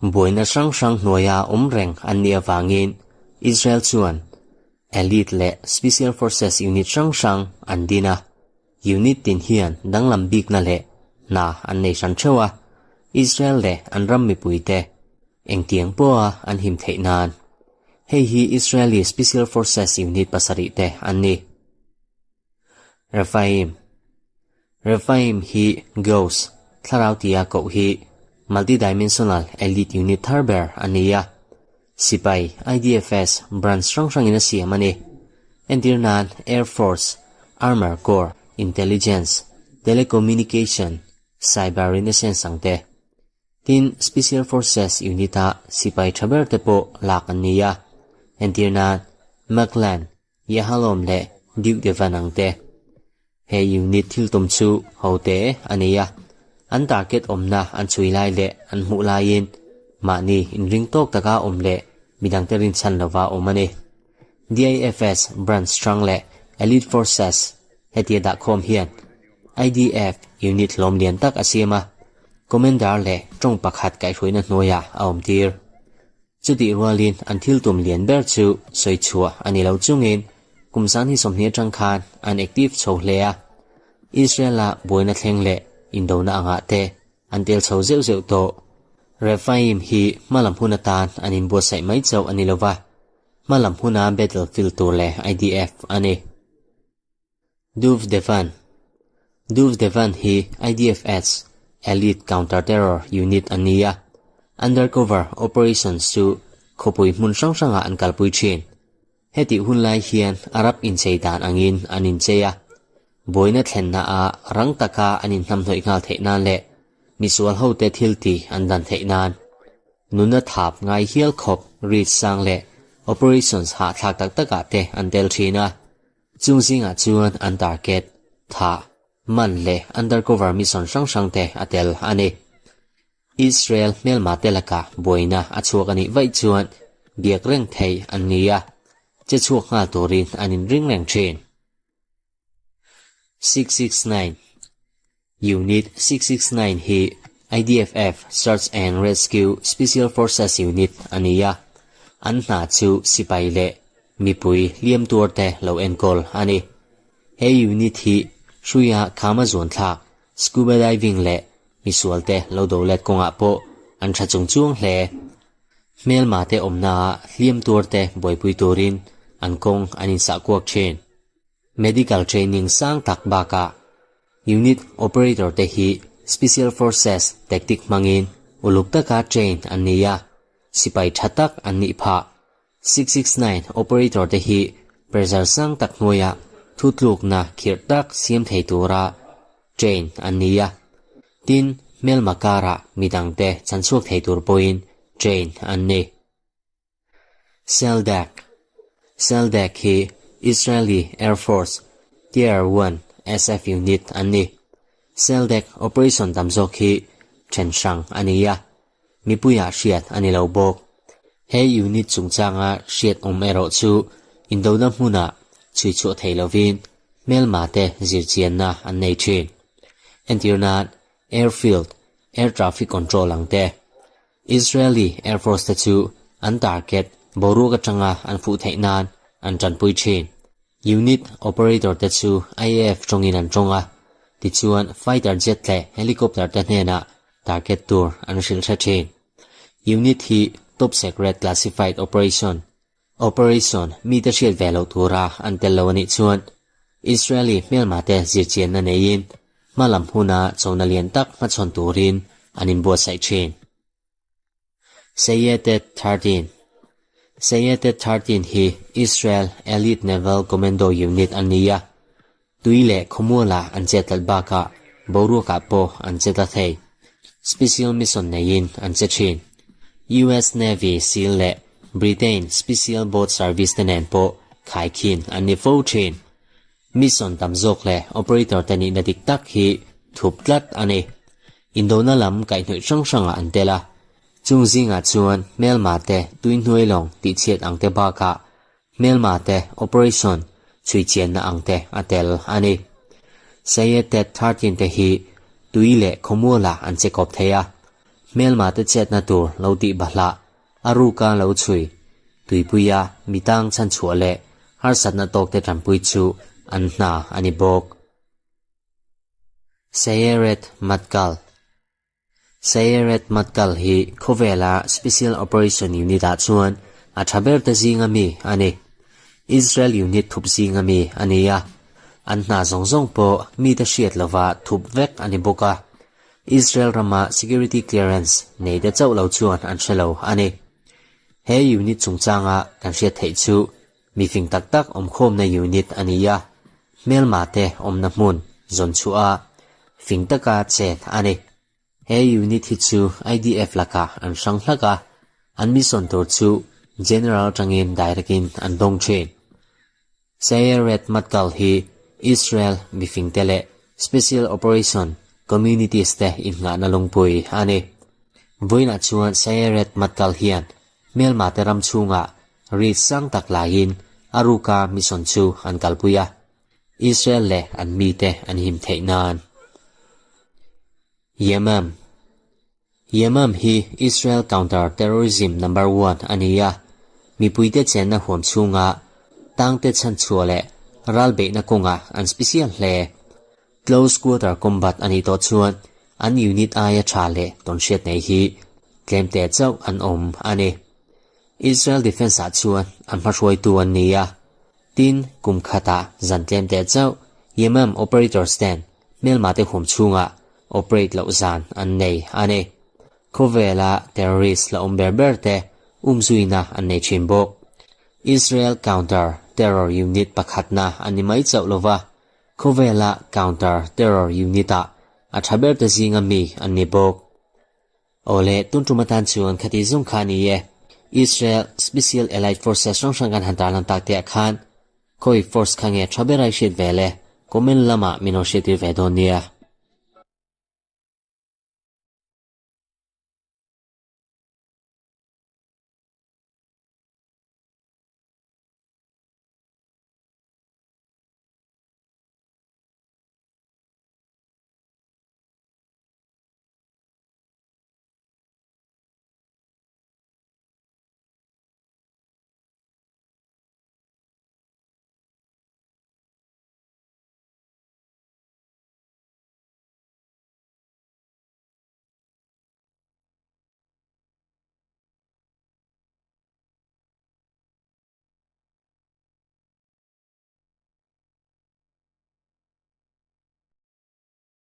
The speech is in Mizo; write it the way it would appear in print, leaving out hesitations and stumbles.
Buaina hrang hrang hnuaia awm reng an nih avangin Israel chuan Elite leh Special Forces unit hrang hrang an din a. Unit tin hian danglam bikna leh hna an nei hran theuh a, Israel leh an ram mipuite engtiang pawha an him theih nan. Hei hi Israeli Special Forces unit pasarih te an ni. Rephaim Rephaim hi Ghost, thlarau tia koh hi multi-dimensional elite unit thar ber a ni a. Sipai, IDFS, branch hrang hrangin a siam a ni. Entir nan Air Force, Armour Corps, Intelligence, Telecommunication, Cyber Renaissance ang te. Tin, Special Forces unit-a sipai tha ber te pawh lak an ni a. Entir nan Maclan, Yahalom leh Duke Devan ang te. He unit thil tum chu ho te a nei a, an target awmna an chhui lai leh an hmuh laiin mahni inring tawk taka awm leh midangte rinchhan lova awm a ni. DIFS branch hrang leh Elite Forces hetia dahkhawm hian IDF unit hlawm lian tak a siam a, Commander leh tawng pakhat kaihhruaina hnuaiah a awmtir. Chutih rualin an thil tum lian ber chu sawi chhuah a ni lo chungin kum sangni 20 atang khan an active chho hle a. Israel-a buaina thleng leh indona angah te an tel chho zeuh zeuh tawh. Rephaim hi hmalam hun atan an inbuatsaih mai chauh a ni lova, hmalam huna battlefield tur leh IDF a ni. Duvdevan Duvdevan hi IDF's elite counter-terror unit a ni a, undercover operations chu khawpui hmun hrang hrangah an kalpui thin. Hetih hun lai hian Arab inchei dan angin an inchei a, buaina thlenna ah rang taka an inhnamhnawih nghal theih nan leh misual hote thil tih an dan theih nan. Nuna thap ngai hial khawp reach sang leh operations hahthlak tak takah te an tel thin a. Chung zingah chuan an target, thah, man leh undercover mission hrang hrang te a tel a ni. Israel hmelma te lakah buaina a chhuak a nih vaih chuan biak reng theih an ni a, che chhuak nghal turin an inring reng thin. 669 Unit 669 hi IDFF Search and Rescue Special Forces Unit a ni a, an hna chu sipai leh mipui hliam tuar te lo enkawl a ni. He unit hi hruia khama zuan thlak, scuba diving leh misual te lo do let kawngah pawh an tha chung chuang hle. Hmelma te awmnaah hliam tuar te buaipui turin an kawng an insah kuak thin. Medical training sang tak bakah Unit Operator te hi Special Forces tactic hmangin uluk taka train an ni a, sipai tha tak an nih phah. 669 Operator te hi pressure sang tak hnuaiah thutlukna khirh tak siam thei tura train an ni a, tin hmelma karah midangte chanchhuak thei tur pawhin train an ni. Seldek Seldek hi Israeli Air Force Tier One SF unit an ni. Seldek operation tam zawk hi then hrang a ni a, mipuiah hriat a ni lo bawk. He unit chungchanga hriat awm erawh chu indona hmunah chhui chhuah thei lovin hmelma te zirchianna an nei thin. Entirnan airfield, air traffic control ang te. Israeli Air Force te chu an target boruak atanga an fuh theih nan an tanpui thin. Unit operator te chu IAF tawngin an tawng a, tichuan fighter jet leh helicopter te hnenah target tur an hrilh hre thin. Unit hi top secret classified operation, operation mite hriat ve loh tura an tel lo a nih chuan Israeli hmelma te zirchianna neiin hmalam huna chona lian tak hmachhawn turin an inbuatsaih thin. Sayetet 13 Sayetet 13 hi Israel Elite Naval Commando Unit a ni a, tui leh khawmualah an chet tlat bakah boruakah pawh an che ta thei. Special mission neiin an che thin. US Navy SEAL leh Britain Special Boat Service te nen pawh khaikhin an ni fo thin. Mission tam zawk leh operator te nihna dik tak hi thup tlat a ni. Indona lam kaihhnawih hrang hrangah an tel a, chung zingah chuan hmelma te tui hnuai lawng tihchhiat ang te bakah hmelma te operation chhuichianna ang te a tel a ni. Sayetet 13 te hi. Tui leh khawmualah an che kawp thei a, hmelmate chetna tur lo tih bahlah a ruka lo chhui, tuipuia mitang chhanchhuah leh harsatna tawkte tanpui chu an hna a ni bawk. Sayeret Matkal Sayeret Matkal hi khawvela Special Operation Unit-ah chuan a tha berte zinga mi a ni. Israel unit thup zinga mi a ni a, an hna zawng zawng pawh mite hriat lova thup vek a ni bawk a, Israel rama security clearance nei te chauh lo chuan an hre lo a ni. He unit chungchanga kan hriat theih chu mifing tak tak awmkhawmna unit a ni a, hmelma te awmna hmun zawn chhuah a, fing taka chet a ni. He unit hi chu IDF lakah an hrang hlak a, an mission tur chu General atangin direct in an dawng thin. Sayeret Matkal hi Israel mifingte leh Special Operation Communities te inngahna lungpui a ni. Vawiinah chuan Sayeret Matkal hian hmelmate ram chhungah risk sang tak laiin a ruka mission chu an kalpui a. Israel leh an mite an him theih nan. Yemem Yemem hi Israel counter terrorism number one a ni a, mipuite chenna huam chhunga tangte chhanchhuah leh ral beihna kawngah an special hle. Close quarter combat a nih tawh chuan an unit aia tha leh tawnhriat nei hi tlemte chauh an awm a ni. Israel defence ah chuan an hmahruaitu an ni a, Tin, kum khatah zan tlem teh chauh Yemem operators ten hmelmate huam chhungah operate loh zan an nei a ni. Khawvela terrorist la awm ber ber te umzuina an nei thin bawk. Israel Counter Terror Unit pakhatna a ni mai chauh lova, khawvela Counter Terror Unit-ah a tha ber te zinga mi an ni bawk. Awle, tun tum atan chuan khati zung kha a ni e. Israel Special Elite Forces hrang hrang kan han tarlang tak te ah khan khawi force kha nge tha ber a i hriat ve le? Comment lamah min rawn hriattir ve dawn nia.